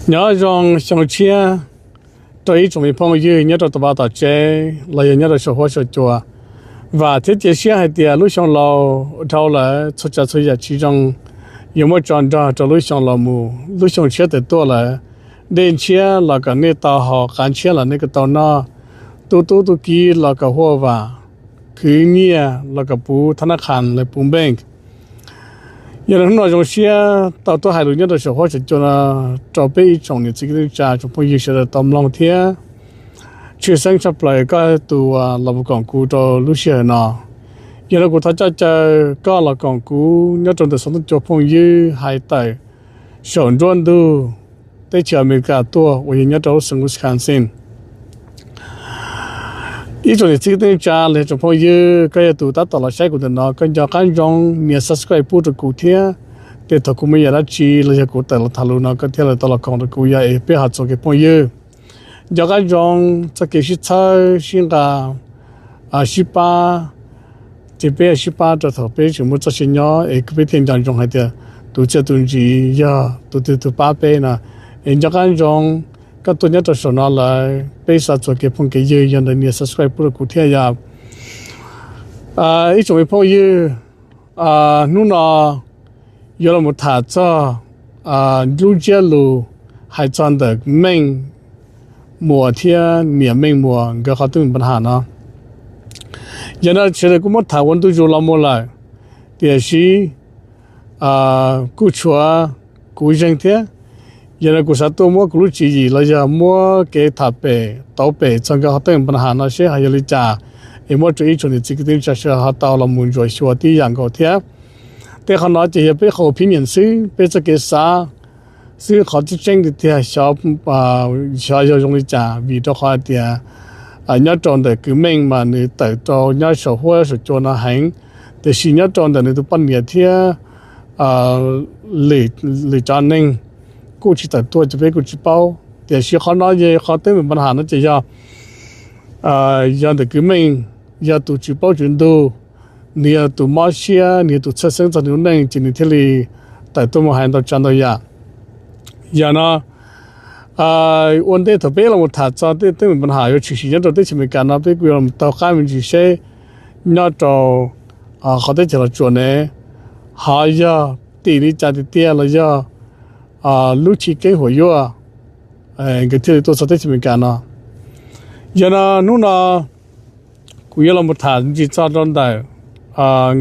Nyob zoo xyoo tshiab rau ib tsoom me phooj ywg nyob rau tom vaj tom tsev los yog nyob rau saum huab saum cua. Vam thiab cia siab hais tias lub xyoo laus dhau lawm txhua tsav txhua yam tsis zoo yuav muab tso nrog rau lub xyoo los mus. Lub xyoo tshiab tawm tuaj lawm, dej ntshiab los kom nej tau haus, qav ntshiab los nej kom tau noj, tub tub tub kib los kom huaj vam, khwv nyiaj los kom puv thab nab qhas los puv bank. Yog li hnub no zoo siab tau tuaj hais lus nyob rau saum huab saum cua no rau peb ib tsoom niam txiv kwv tij neej tsa tsoom phooj ywg sawv daws tau mloog thiab. Tshwj xeeb tshaj plaws koj tus los mus koom kuv rau lub sij hawm no. Yog li kuv thov coj caw koj los koom kuv nyob rau ntawm xov tooj cua phooj ywg hais tawm saum nruab ntug teb chaws Amelikas tuaj uas yog nyob rau lub xeev Wisconsin. Ib tsoom niam txiv kwv tij neej tsa los yog tsoom phooj ywg, koj yog tus tab tom los saib kuv ntawm no, koj nco qab ntsoov nias subscribe pub rau kuv thiab. Ces thaum kuv muaj yam dab tsi los yog kuv tawm los tham lus no koj thiaj li tau los koom rau kuv yog es peb ho txuas kev phooj ywg. Nco qab ntsoov txoj kev sib txhawb sib nqa, sib pab, ces peb sib pab rau thaum peb tseem muaj txoj sia nyob es peb thiaj nco ntsoov hais tias tus txiaj tus ntsig yog tus twg tus pab peb no. Es nco qab ntsoov koj tuaj nyob rau saum no lawm, peb xav txuas kev phooj kev ywg yog ntawm nias subscribe pub rau kuv thiab yog. Ib tsoom me phooj ywg, hnub no yuav los mus tham txog lub ntsiab lus hais txog ntawm Meej Muas thiab niam Meej Muas nkawd qhov teeb meem pab ham no. Yog no sawv daws kuj muab tham ua ntu zus los mus lawm, tiam sis kuj tshuav kuv zeeg thiab. Yog no kuv xav tuaj muab kuv lub tswv yim los yog muab kev tham pem tauv pem txog nkawd qhov teeb meem pab ham no seb ho yog li cas, es muab rau ib tsoom niam txiv kwv tij neej tsa sawv daws ho tau los mus ntsuam xyuas tib yam nkaus thiab. Tej qhov no ces yog peb qhov opinion xwb, peb txoj kev xav xwb, qhov tseeb tseeb tiag tiag xyov yog zoo li cas, vim rau qhov hais tias nyob rau ntawm kwv Meej mas nws tawm rau nyob saum huab saum cua no heev, tiam sis nyob rau ntawm nws tus poj niam thiab lwm cov neeg kuj tsis tawm tuaj ces peb kuj tsis paub. Tiam sis qhov no yog qhov teeb meem pab ham no ces yog, yog ntawm kwv Meej yog tus tsis paub tsis ntug, nws yog tus mob siab, nws yog tus txhawj xeeb txog nws lub neej ces nws thiaj li tawm tuaj mus hais ntau tsav ntau yam. Yog no ua ntej thaum peb los mus tham txog tej teeb meem pab ham yuav tshwm sim nyob rau teb chaws Amelikas no, peb kuj yuav los taug qab me ntsis seb nyob rau qhov teb chaws Los Tsuas ne ho yog tim li cas tiag tiag los yog lub chiv keeb huam yuaj nkawd thiaj li tuaj txog teb chaws Amelikas no. Yog no hnub no kuv yuav los mus tham ntsis txog rau ntawm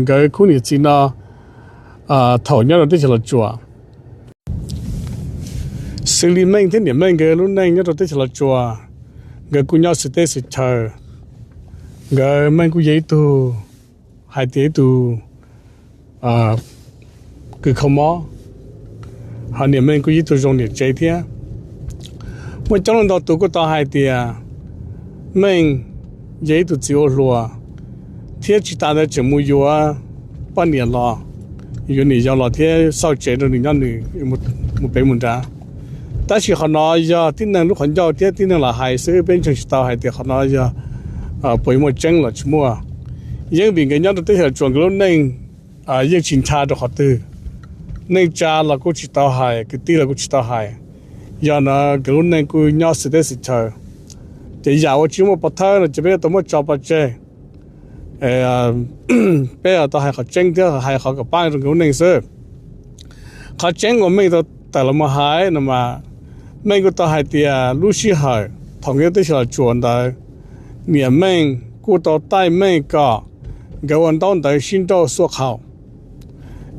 nkawd khub niam txiv no thaum nyob rau teb chaws Los Tsuas. Xws li Meej thiab niam Meej nkawd lub neej nyob rau teb chaws Los Tsuas, nkawd kuj nyob xwm teb xwm chaw. Nkawd Meej kuj yog ib tug, hais tias ib tug kws kho mob, ho niam Meej kuj yog ib tug zoo niam tsev thiab. Muaj coob leej ntau tus kuj tau hais tias Meej yog ib tug txiv ua hluas, thiab tsis tas ntawd tseem mus yuav poj niam los, yuav niam yau los thiab xauj tsev rau nws nyob nws mus pem mus nrad. Tab sis qhov no yog tib neeg lub qhov ncauj thiab tib neeg los hais xwb, peb ntseeg tsis tau hais tias qhov no yog puas yuav muaj tseeb los tsis muaj. Yeej vim nkawd nyob rau teb chaws Los Tsuas nkawd lub neej yeej tsis ncha rau qhov twg, neej tsa los kuj tsis tau hais, kwv tij los kuj tsis tau hais. Yog no nkawd lub neej kuj nyob xwm teb xwm chaw. Ces yam uas tsis muaj pov thawj no ces peb yuav tau muab tso pov tseg. Peb tau hais qhov tseeb thiab hais qhov kom pab rau nkawd lub neej xwb. Qhov tseeb uas Meej tau tawm los mus hais no mas, Meej kuj tau hais tias lub sij hawm thaum nkawd nyob teb chaws Los Tsuas ntawd, niam Meej kuj tau taij Meej kom nkawd ua ntaub ntawv sib nrauj xuaj qhaum,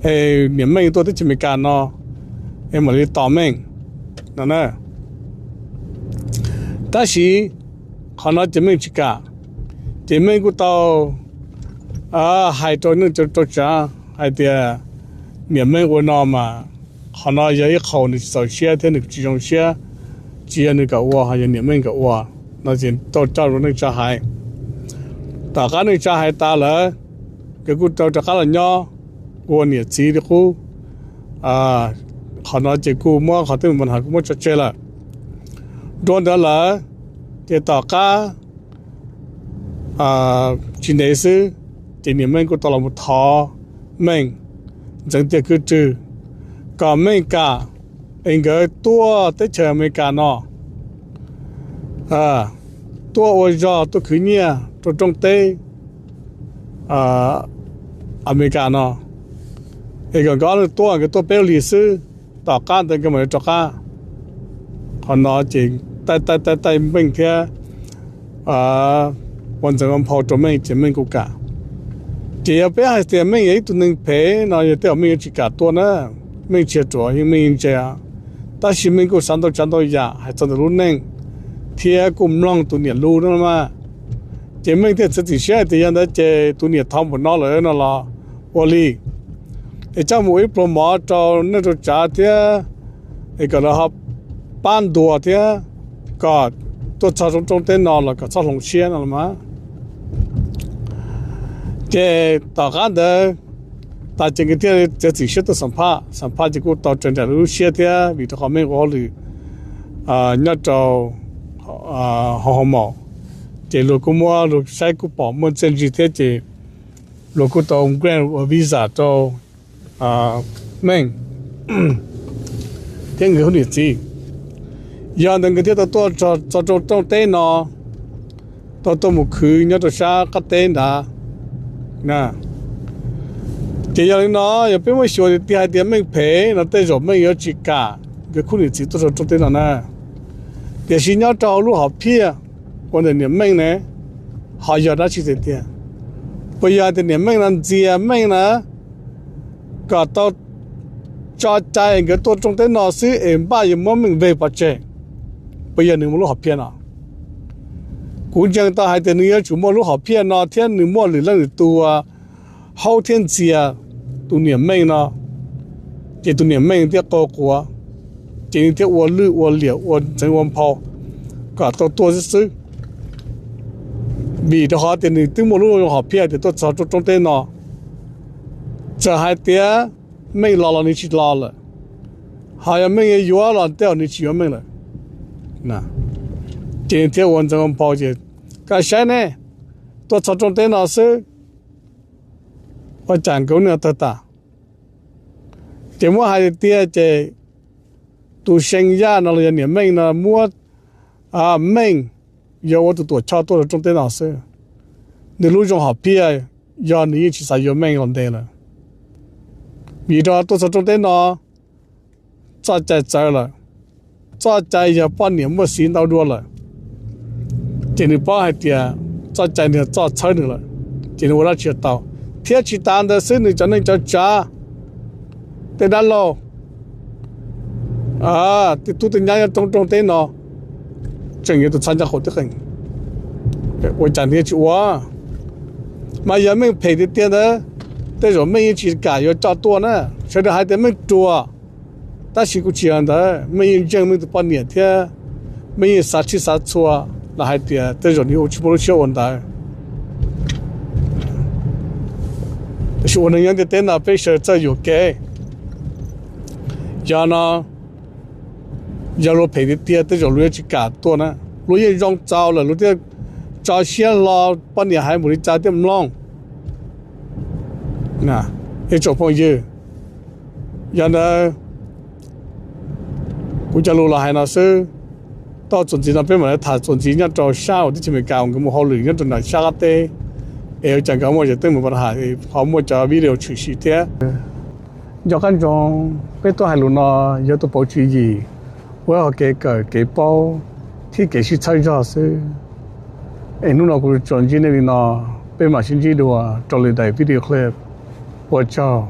es niam Meej tuaj teb chaws Amelikas no es mam li tos Meej no. Tab sis qhov no ces Meej tsis kam, ces Meej kuj tau hais rau neej rau tsav hais tias niam Meej ua no mas qhov no yog ib qho nws tsis txaus siab thiab nws tsis zoo siab, tsis yog nws kom ua ho yog niam Meej kom ua no ces tau coj rau neej tsa hais. Tom qab neej tsa hais tas lawm, nkawd kuj tau rov qab los nyob ua niam txiv li qub. Qhov no ces kuj muab qhov teeb meem pab ham kuj muab tso tseg lawm. Dua ntawd lawm, ces tom qab tsis ntev xwb, ces niam Meej kuj tau los mus thov Meej ntxeev tiaj kwb rwg kom Meej kam es nkawd tuaj teb chaws Amelikas no, tuaj ua zog tuaj khwv nyiaj rau rooj teb Amelikas no, es kom nkawd ob leeg tuaj, nkawd tuaj peb hlis xwb, tom qab ntawd nkawd mam li rov qab. Qhov no ces taij taij taij Meej thiab ua ntxeev ua nphau rau Meej ces Meej kuj kam. Ces yog peb hais tias Meej yog ib tug neeg phem no yog tej zaum Meej yuav tsis kam tuaj na. Meej tsis yog ruam, yeej Meej yeej ntse, tab sis Meej kuj xav ntau tsav ntau yam hais txog ntawm lub neej thiab kuj mloog tus niam lus no mas. Ces Meej thiaj txiav txim siab hais tias yog ntawd ces tus niam thov npaum no lawm no los ua li, es coj mus ua ib pluag mov rau neej rau tsav thiab, es kom lawv ho pab ntuas thiab, kom tuaj txog rooj teb no los kom txhob hloov siab no los mas. Ces tom qab ntawd tas ces nkawd thiaj txiav txim siab tuaj xam phaj, xam phaj ces kuj tau raws nraim lub siab thiab vim rau qhov Meej ua hauj lwm nyob rau hoo hoo maum, ces luag kuj muab luag saib kuj pom muaj txiaj ntsig thiab ces luag kuj tau grant ua visa rau Meej thiab nkawd niam txiv. Yog ntawd nkawd thiaj tau tuaj txog rooj teb no, tau tuaj mus khwv nyob rau sab qab teb ntawd. Ces yog li no, yog peb muab xyuas tiag tiag hais tias Meej phem no tej zaum Meej yuav tsis kam nkawd khub niam txiv tuaj txog rooj teb no na. Tiam sis nyob rau hauv lub hom phiaj uas ntawm niam Meej ne, ho yog dab tsi tiag tiag? Puas yog tias niam Meej no ntxias Meej na, kom tau tso cai nkawd tuaj rooj teb no xwb es npaj yuav muab Meej veg pov tseg? Puas yog nws muaj lub hom phiaj no? Kuv ntseeg tau hais tias nws yuav tsum muaj lub hom phiaj no thiab nws muaj lwm leej lwm tus haub thiab ntxias tus niam Meej no, ces tus niam Meej thiaj qau quav, ces nws thiaj ua lwj ua liam ua ntxeev ua nphau kom tau tuaj xwb xwb. Vim rau qhov tias nws twb muaj lub hom phiaj tias tuaj txog rooj teb no, txawm hais tias Meej los los nws tsis los lawm, ho yog Meej yuav yuav los tej zaum nws tsis yuav Meej lawm. Ces nws thiaj ua ntxeev ua nphau ces, koj saib ne, tuaj txog rooj teb no xwb, ua cas nkawd ua neej tawg tas. Ces muab hais tiag tiag ces tus See Yaj no los yog niam Meej no muab Meej yog ua tus tuam choj tuaj rau rooj teb no xwb. Nws lub zoo hom phiaj yog nws yeej tsis xav yuav Meej los ntev lawm, vim rau tuaj txog rooj teb no txoj cai txawv lawm, txoj cai yog poj niam muaj xiv ntau dua lawm, ces nws paub hais tias txoj cai nws txoj txhawb nws lawm, ces nws ua dab tsi tau. Thiab tsis tas ntawd xwb, nws cov neej cov tsav, tej dab laug, tej tub tej nyab nyob roob rooj teb no tseem yuav tus txhab ncaj qus tib qees, ua cas nws tsis ua? Mas yog Meej phem tiag tiag ntawd, tej zaum Meej yeej tsis kam yuav coj tuaj na. Sawv daws hais tias Meej ruam, tab sis kuj tsis yog ntawd, Meej yeej ntseeg Meej tus poj niam thiab Meej yeej xav txhij xav txhua los hais tias tej zaum nws ua tsis muaj lub siab ua ntawd. Tab sis ua neeg nyob ntiaj teb no peb sawv txawj yuam kev. Yog no, yog luag phem tiag tiag tej zaum luag yuav tsis kam tuaj na. Luag yeej zoo txaus lawm luag thiaj tso siab hlo, poj niam hais mus li cas thiaj mloog. Ib tsoom phooj ywg, yog ntawd kuv cov lus los hais no xwb. Txuas ntxiv no peb mam li tham txuas ntxiv nyob rau sab uas teb chaws Amelikas uas nkawd mus hauj lwm nyob rau nram sab qab teb, es ua cas nkawd muaj yam teeb meem pab ham, ho muaj cov video tshwm sim thiab. Nco qab ntsoov peb tuaj hais lus no yog tuaj pauv tswv yim, ua ib qho kev kawm kev paub thiab kev sib txhawb zog xwb. Es hnub no kuv tsuas ntsib nej li no, peb mam sib ntsib dua rau lwm daim video clip. Ua tsaug.